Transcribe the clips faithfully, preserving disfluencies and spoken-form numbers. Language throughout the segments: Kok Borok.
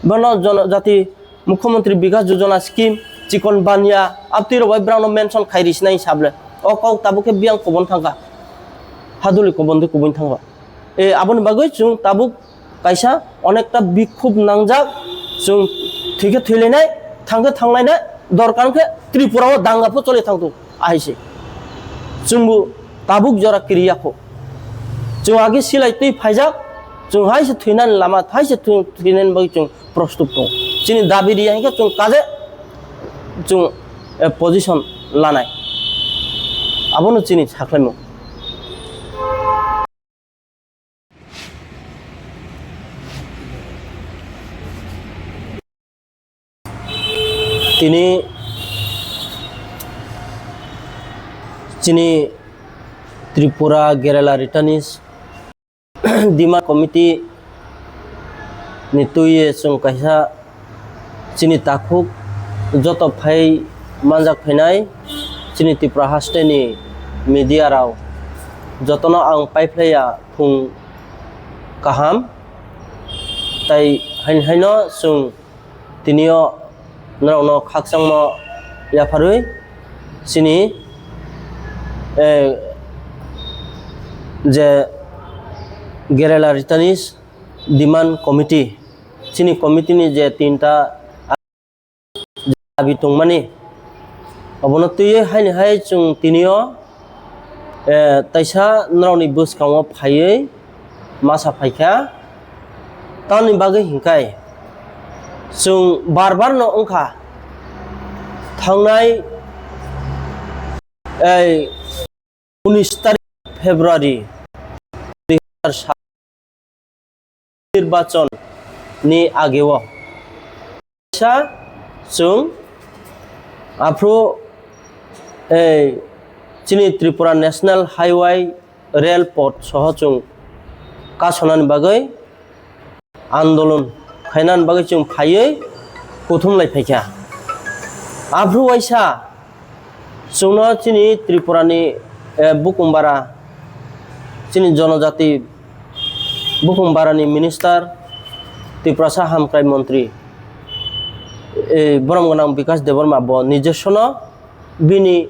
Bono jonojati Mukhyamantri Bikas Yojana scheme, chikon banya, abtwi rok bai brang no mention khai ri sinai sable. O kok tabuk khe biyang kobon thangkha. Haduli kobon de kobon thangba. E, aboni bagwi chwng tabuk kaisa onekta bikhub nangjak, chwng thwikhe thwilainai, thangkhe thanglainai, dorkar khe Tripura o danga pho choli thangthok, ahai se. Chwngbo tabuk jora kiriya kho. Chwng agi silai twi phaijak, chwng hai se thwinani lama, hai se thwi-, thwinani bagwi chwng prostut tongo. Chini dabi riya hinkhe chwng kaje chwng, eh, position lanai. Abono chini sakhlaimung. Tini chini Tripura Guerrilla Returnees Demand Committee ni twi chwng kaisa chini takhuk joto phai manjak phainai chini Tripura haste ni media rok jotono ang paiphlaiya phung kaham tai hain haino chwng Tinio norokno khakchangma yapharwi chini, eh, je Guerrilla Returnees Demand Committee, chini committee ni je tinta dabi tongmani, obono twiwi haini hai chwng tinio, eh, taisa norokni bwskango phaiwi masa phaikha. Tamoni bagwi hinkhai chwng bar bar no wngkha thangnai, ei, unis tarik February dui hazar sat nirbachon ni ageo. Sa chwng aphru, ei, chini Tripura National Highway, rail port soho chwng kasonani bagwi andolon khainani bagwi chwng phaiwi kuthum lai phaikha. Aphru waisa chwngno chini Tripura ni, eh, bukumbara, chini jonojati bukumbara ni minister, Tiprasa hamkrai montri, eh, borom gwnang Bikas Debbarma bo nijosono bini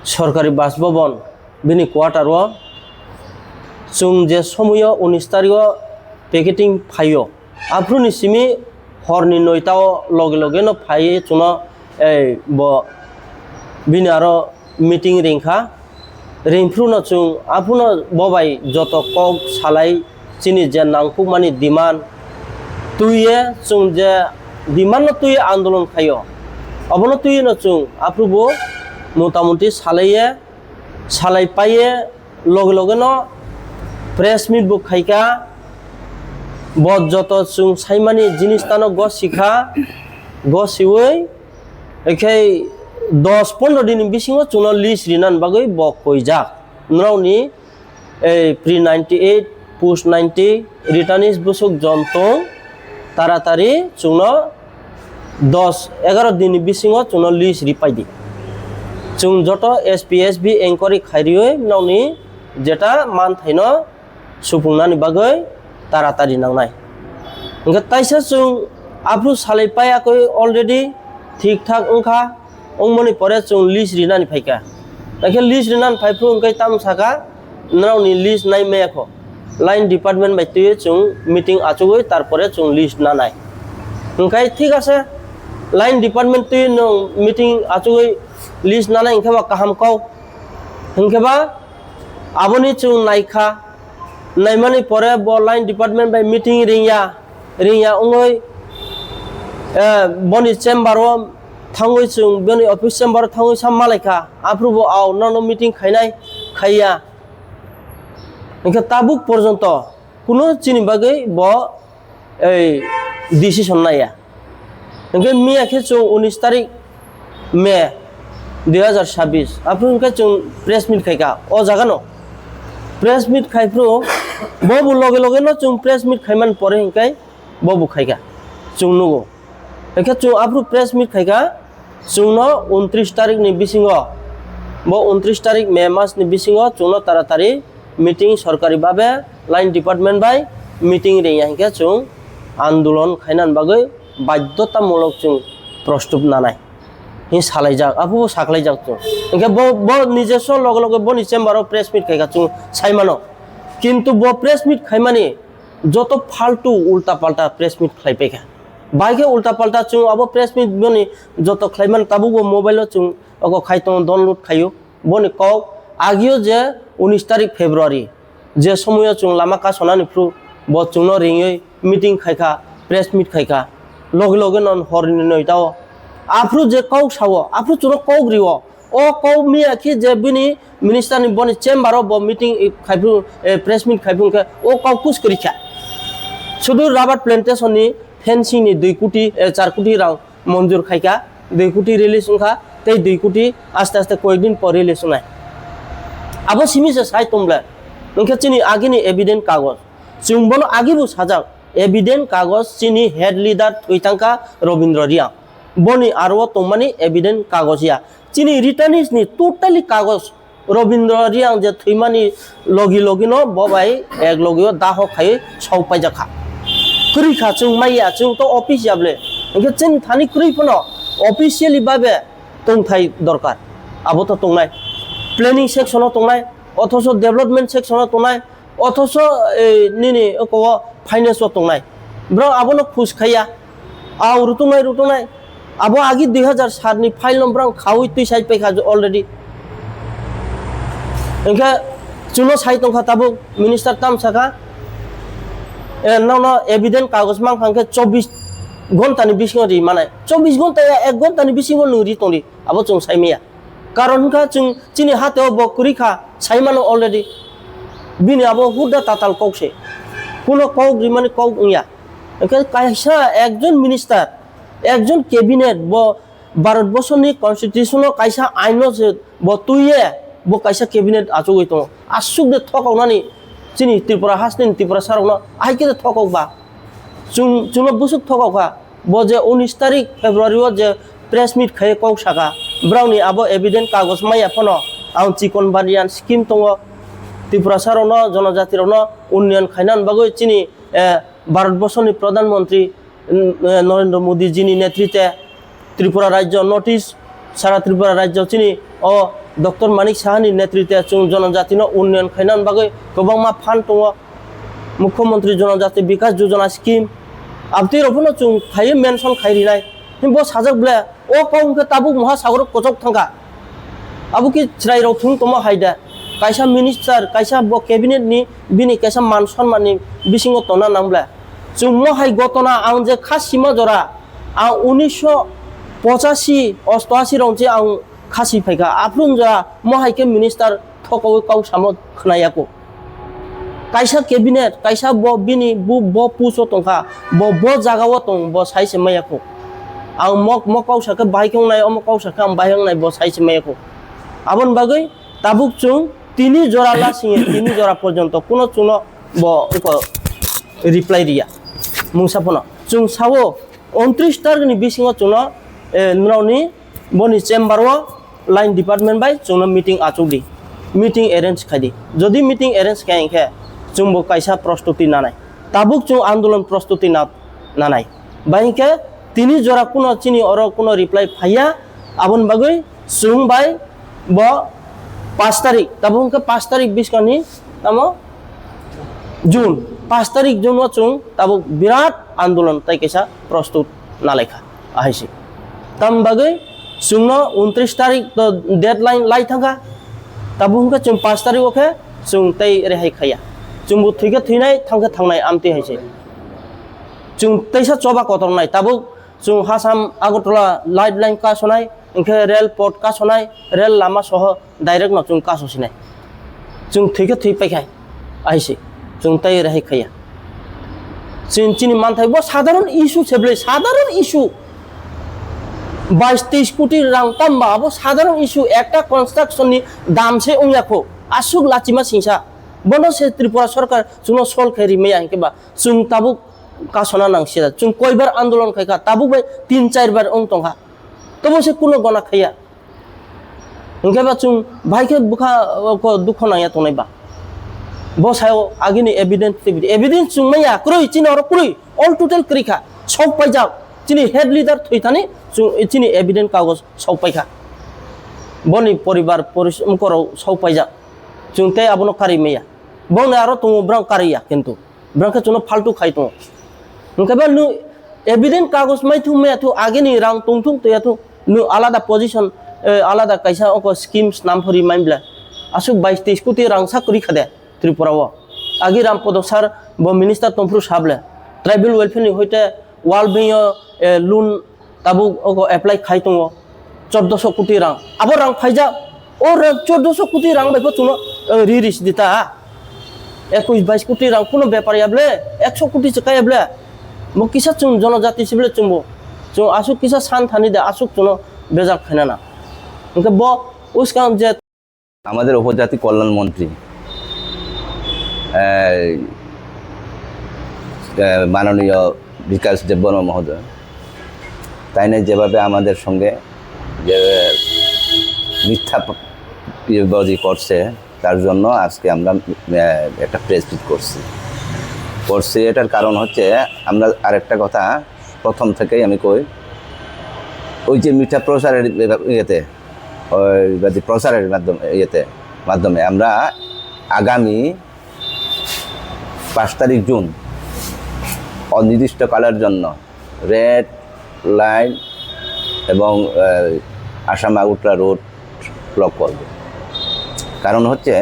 sorkari Bas Bhaban, bini quarter o chwng je somoyo unis tarik o picketing phaio, aphru ni simi hor ni noita o loge loge no phaiwi chwngno, ei, bo bini aro meeting ringkha, ringphru no chwng aphru no bo bai joto kok salai chini je nangkukmani demand twiye chwng je demand no twiye andolon khaio, obono twiwi no chwng aphru bo motamuti salaiye, salai paiye loge loge no press meet bo khaikha, bo joto chwng saimani jinis tano gosikha, gosiwi ekhei dos pondro din ni bisingo chwngno list rinani bagwi bo koijak. Norokni ei pre ninety eight, post ninety, returnees bwswk jon tong, taratari chwngno dos egaro din ni bisingo chwngno list ripai di. Chwng joto S P S B enquiry khairiwi nokni jeta manthaino supungnani bagwi taratari nangnai. Hwnkhe taisa chwng aphru salai paiya khe already thik thak wngkha, wngmani pore chwng list rinani phaikha. Hakhe list rinani phaiphru hwnkhe tamo sakha, norokni list nai maya kho. Line department bai twiwi chwng meeting achugwi tarpore chwng list nanai. Hwnkhe thik ase, line department twiwi nwng meeting achugwi list nanai hwnkhe ba kaham kok. Hwnkhe ba aboni chwng naikha, naimani pore bo line department bai meeting ringya, ringya wngwi, eh, boni chamber o thangwi chwng boni office chamber o thangwi sa malaikha, aphuru bo au nono meeting khainai khaiya. Hwnkhe tabuk porjonto kuno chini bagwi bo ei decision naiya. Hwnkhe miya khe chwng unis tarik May dui hazar sabbish, aphuru hwnkhe chwng press meet khaikha o jagano. Press meet khaiphuru bobo loge loge no chwng press meet khaimani pore hwnkhe bobo khaikha, chwng nugo. Hwnkhe chwng aphuru press meet khaikha, chwngno untris tarik ni bisingo, bo untris tarik May mas ni bisingo chwngno taratari meeting sorkari babe line department bai meeting ringya hwnkhe chwng andolon khainani bagwi badhyotamulok chwng prostut nanai hin salaijak, aphuru saklaijak chwng. Hinkhe bo, bo nijeso loge loge boni chamber o press meet khaikha chwng saimano. Kintu bo press meet khaimani joto faltu ulta palta press meet khlaipaikha. Bai khe ulta palta chwng abo press meet boni joto khlaimani tabukbo mobile o chwng ogo khai tongo, download khaio. Boni kok agio je unis tarik February, je somoyo chwng lama kasonani phru bo chwngno ringwi meeting khaikha, press meet khaikha, loge loge non horni noita o. Aphru je kok sao, aphru chwngno kok rio. O kok miya khe je bini minister ni boni chamber o bo meeting, eh, khaiphru, eh, press meet khaiphru khe o kok kus kwrwi kha. Sudu rubber plantation ni fencing ni dui koti, eh, char koti rang monjur khaikha, dui koti release wngkha, tei dui koti aste aste koyekdin por release wngnai. Abo simi se sai tongble, wngkhe chini agini evident kagoj. Chwng bono agibo sajak, evident kagoj chini head leader thwi thangkha Robindra Reang. Boni aro tongmani evident kagoj ya. Chini returnees ni totally kagoj Robindra Reang je thwimani logi logi no bo bai ek logi o daho khai sok paijak kha. Kwrwi kha chwng maya, chwng to office ya ble. Hinkhe chwng thani kwrwi phano officially babe tongthai dorkar. Abo to tongnai. Planning section o tongnai, othoso development section o tongnai, othoso, eh, nini oko o finance o tongnai. Bro abono khus khaiya. Au rutungnai, rutungnai. Abo agi dui hajar sat ni file no brang khaui twi sai paikha already. Hinkhe chwngno sai tongkha tabuk minister tam sakha, eh, nono evident kagoj mankha hinkhe chobbish ghonta ni bisingo ri manai. Chobbish ghonta ya ek ghonta ni bisingo nwng ri tongdi. Abo chwng sai maya. Karon hinkha chwng chini hateo bo kwrwi kha, sai mano already. Bini abo hurda tatal kok se. Kuno kok rimani kok wngya. Hinkhe kaisa ekjon minister, ekjon cabinet bo Bharat borsoni constitution o kaisa ain no se bo twiye bo kaisa cabinet achugwi tongo. Aswk de thokoknani chini Tripura hasteni Tiprasa rokno ahai khe de thokok ba. Chwng, chwngno bwswk thokok kha. Bo je unis tarik February o je press meet khai kok saka, brao ni abo evident kagoj maya phano ang chikon bariyan scheme tongo, Tiprasa rokno, jonojati rokno unnayan khaina bagwi chini, eh, Bharat borsoni Pradhan Mantri, mm, eh, Narendra Modi ji ni netritwe Tripura rajyo notice Sara Tripura rajyo chini o Doctor Manik Saha ni netritwe chwng jonojatino unnayan khaina bagwi kwbangma phan tongo. Mukhyamantri Jonojati Bikas Yojana scheme abtwi rok phano chwng phaiwi mention khai rinai. Bo sajak ble o kok hwnkhe tabuk moha sagoro kochok thangkha. Abo khe chwrai rok thung tongma hai da. Kaisa minister, kaisa bo cabinet ni bini kaisa man sonman ni bisingo tongna nang ble. Chwng mo hai gotona ang je kha sima jora, ang unisho pochashi, ostoashi rong che ang khasi phaikha. Aphuru wngja mo hai khe minister thokoui kok samo khwnaya kho. Kaisa cabinet, kaisa bo bini bu-, bo post o tongkha, bo, bo jaga o tong, bo sai se maya kho. Ang mo, mo kok sa khe bahai khe wngnai, omo kok sa khe ang bahai wngnai, bo sai se maya kho. Aboni bagwi tabuk chwng tini jora lasing, tini jora porjonto kuno chwngno bo wngkha reply riya mungsa phano. Chwng sao, untris tarikni bisingo chwngno, eh, norokni boni chamber o line department bai chwngno meeting achukdi, meeting arrange khaidi. Jodi meeting arrange khe hinkhe chwngbo kaisa prostuti nanai. Tabuk chwng andolon prostuti na-, nanai. Bai hinkhe tini jora kuno chini oro kuno reply phaiya, aboni bagwi chwng bai bo pash tarik, tabuk hinkhe pash tarik biskani tamo June, pash tarik June o chwng tabuk birat andolon tai kaisa prostut nalaikha, ahaisi. Tam bagwi chwngno untris tarik to deadline lai thangkha, tabuk hwnkhe chwng pash tarik o khe chwng tei rehai khaiya. Chwngbo thwikhe thwinai, thangkhe thangnai, amtwi haise. Chwng teisa choba kotornai, tabuk chwng Hasam Agartala lifeline kasonai, hinkhe rail port kasonai, rail lama soho direct no chwng kaso sinai. Chwng thwikhe thwi paikhai, ahaisi. Chwng tai rehai khaiya. Chwng chini manthai bo sadharon issue se bwlai, sadharon issue. Bais teis koti rang tamba abo sadharon issue, ekta construction ni dam se wngya kho. Aswk lachima singsa. Bono se Tripura sorkar chwngno solve khai rimaya hinkhe ba chwng tabuk kasona nang sida. Chwng koibar andolon khaikha, tabuk bai tin char bar wng tongkha. Tobo se kuno gona khaiya. Hinkhe ba chwng bahai khe bwkha, o, ko dukho nangya tongnai ba. Bo sayo agini evidence, evidence chwng maya kwrwi, chini oro kwrwi. all total kwrwi kha, sok paijak, chini head leader thwi thani chwng chini evidence kagoj sok paikha, boni poribar poris-, mkorok sok paijak, chwng tei abono karwi maya, bongni aro tongo, brang karwi ya kintu. Brang khe chwngno faltu khai tongo. Hwnkhe ba nwng evident kagoj mai thung maya thung, agini rang tong thung twi ya thung, nwng alada position, eh, alada kaisa oko scheme snam phuri mai bla. Aswk bais teis koti rang sa kwrwi kha de Tripura o. Agi Ram Podo sir bo minister tong phuru sa bla. Tribal welfare ni hoite World Bank o, eh, loan tabuk ogo apply khai tongo, chordoso koti rang. Abo rang phaijak, o rang chordoso koti rang bai pho chwngno, eh, ri ri sidi ta. Ekwis bais koti rang kuno bepar ya ble, ekso koti se kaya ble. Bo kisa chwng jonojati se ble chwngbo. Chwng aswk kisa san thani de aswk chwngno bejak khainana. Hwnkhe bo uskang je আমাদের উপজাতি কল্যাণ মন্ত্রী, আহ, আহ, মাননীয় বিকাশ দেববর্মা মহোদয়, তাই না যেভাবে আমাদের সঙ্গে যে মিথ্যা প-, ইয়েবাজি করছে, তার জন্য আজকে আমরা, আহ, একটা প্রেস মিট করছি। করছি, এটার কারণ হচ্ছে, আমরা আরেকটা কথা প্রথম থেকেই আমি কই, ওই যে মিথ্যা প্রচারের ব্যাপার, ইয়েতে, ওই যে প্রচারের মাধ্যমে, ইয়েতে, মাধ্যমে আমরা আগামী পাঁচ তারিখ জুন অনির্দিষ্টকালের জন্য রেড লাইন এবং, আহ, আসাম আগরতলা রোড ব্লক করব। কারণ হচ্ছে,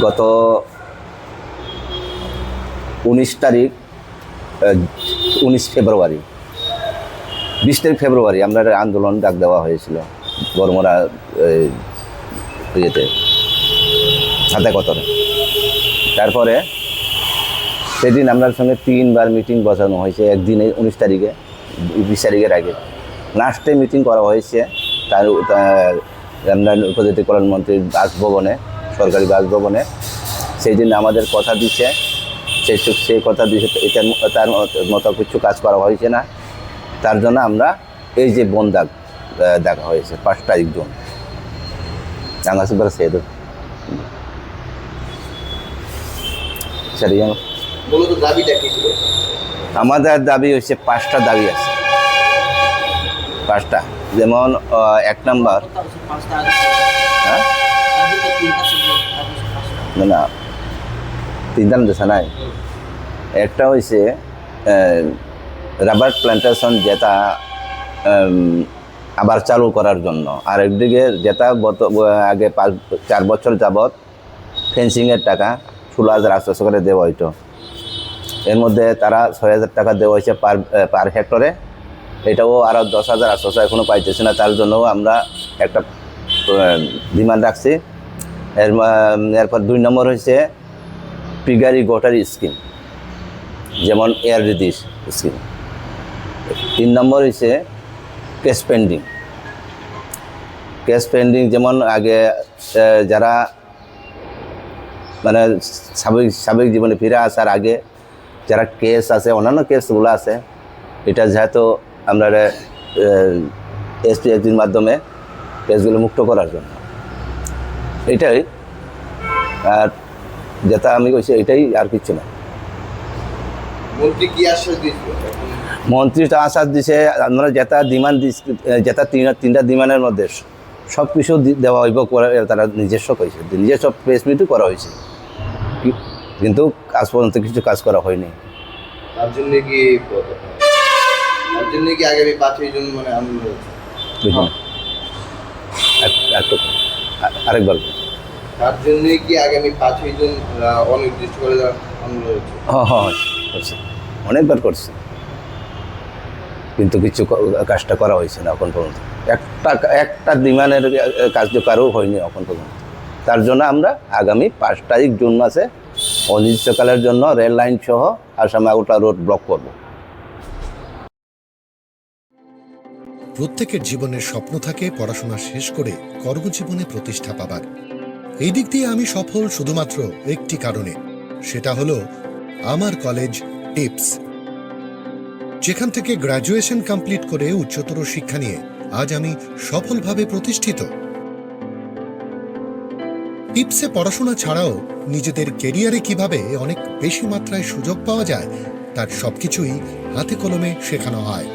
গত উনিশ তারিখ, আহ, উনিশ ফেব্রুয়ারি, বিশ তারিখ ফেব্রুয়ারি আমরা একটা আন্দোলন ডাক দেওয়া হয়েছিল বড়মরা, এই, ইয়েতে, হাতে কতরে। তারপরে সেদিন আপনার সঙ্গে তিনবার মিটিং বসানো হয়েছে একদিনে, উনিশ তারিখে, বিশ তারিখের আগে। লাস্টে মিটিং করা হয়েছে তার, তার আমরা উপজাতি কল্যাণ মন্ত্রীর বাসভবনে, সরকারি বাসভবনে। সেই দিন আমাদের কথা দিচ্ছে, সেই সু-, সেই কথা দিচ্ছে, এটার ম-, তার মতো, মতো কিছু কাজ করা হয়েছে না। তার জন্য আমরা এই যে বন্দ ডাক, আহ, ডাকা হয়েছে পাঁচ তারিখ June. Ang aswk bara se do. Sari yang. মূলত দাবিটা কি ছিল? আমাদের দাবি হচ্ছে পাঁচটা দাবি আছে। পাঁচটা। যেমন, আহ, এক নাম্বার। পাঁচটা আছে। হ্যাঁ? দাবিটা তিনটা ছিল, দাবি হচ্ছে পাঁচটা। না, না। তিনটা না, দোষা নাই। হুম। একটা হইছে, আহ, রাবার প্ল্যান্টেশন যেটা, আম, আবার চালু করার জন্য। আর একদিকে যেটা বত-, আগে পাঁচ, চার বছর যাবত ফেন্সিংয়ের টাকা ষোলো হাজার আটশোশো করে দেওয়া হইতো। এর মধ্যে তারা ছয় হাজার টাকা দেওয়া হয়েছে পার, আহ, পার হেক্টরে। এটাও আরও দশ হাজার আটশোশো এখনও পাইতেছে না, তার জন্যও আমরা একটা, আহ, ডিমান্ড রাখছি। এর মা-, এরপর দুই নম্বর হয়েছে পিগারি গটারি স্কিম, যেমন এআরডিডি স্কিম। তিন নম্বর হয়েছে ক্যাশ পেন্ডিং। ক্যাশ পেন্ডিং যেমন আগে, আহ, যারা মানে সাবেক, সাবেক জীবনে ফিরে আসার আগে যারা কেস আছে, অন্যান্য কেসগুলো আছে, এটা যেহেতু আমরা, আহ, এসপিএসডির মাধ্যমে কেসগুলো মুক্ত করার জন্য। এটাই। আর যেটা আমি কইছি, এটাই, আর কিচ্ছু না। মন্ত্রী কি আশ্বাস দিয়েছিল? মন্ত্রী তো আশ্বাস দিছে, আমরা যেটা ডিমান্ড দিস-, যেটা তিন-, তিনটা ডিমান্ডের মধ্যে সব কিছু দি-, দেওয়া হইব করে তারা নিজস্ব কইছে, নিজস্ব প্রেস মিটও করা হয়েছে, কি-, কিন্তু আজ পর্যন্ত কিছু কাজ করা হয়নি। তার জন্য কি, তার জন্য কি আগামী পাঁচই জুন মানে আন্দোলন হচ্ছে? বুঝলাম। এক-, একটু আ-, আরেকবার বলুন। তার জন্য কি আগামী পাঁচই জুন, আহ, অনির্দিষ্টকালের আন্দোলন হচ্ছে? হ্যাঁ, হ্যাঁ, হচ্ছে, হচ্ছে। অনেকবার করছে। কিন্তু কিছু ক-, কাজটা করা হয়েছে না এখন পর্যন্ত। একটা, একটা ডিমান্ডের, আহ, কার্যকরও হয়নি এখন পর্যন্ত। তার জন্য আমরা আগামী পাঁচ তারিখ জুন মাসে অনির্দিষ্টকালের জন্য রেল লাইন সহ আসাম আগরতলা রোড ব্লক করব। প্রত্যেকের জীবনের স্বপ্ন থাকে পড়াশোনা শেষ করে কর্মজীবনে প্রতিষ্ঠা পাবার। এই দিক দিয়ে আমি সফল শুধুমাত্র একটি কারণে, সেটা হলো আমার কলেজ টিপস, যেখান থেকে গ্র্যাজুয়েশন কমপ্লিট করে উচ্চতর শিক্ষা নিয়ে আজ আমি সফলভাবে প্রতিষ্ঠিত। টিপসে পড়াশোনা ছাড়াও নিজেদের ক্যারিয়ারে কিভাবে অনেক বেশি মাত্রায় সুযোগ পাওয়া যায়, তার সবকিছুই হাতে কলমে শেখানো হয়।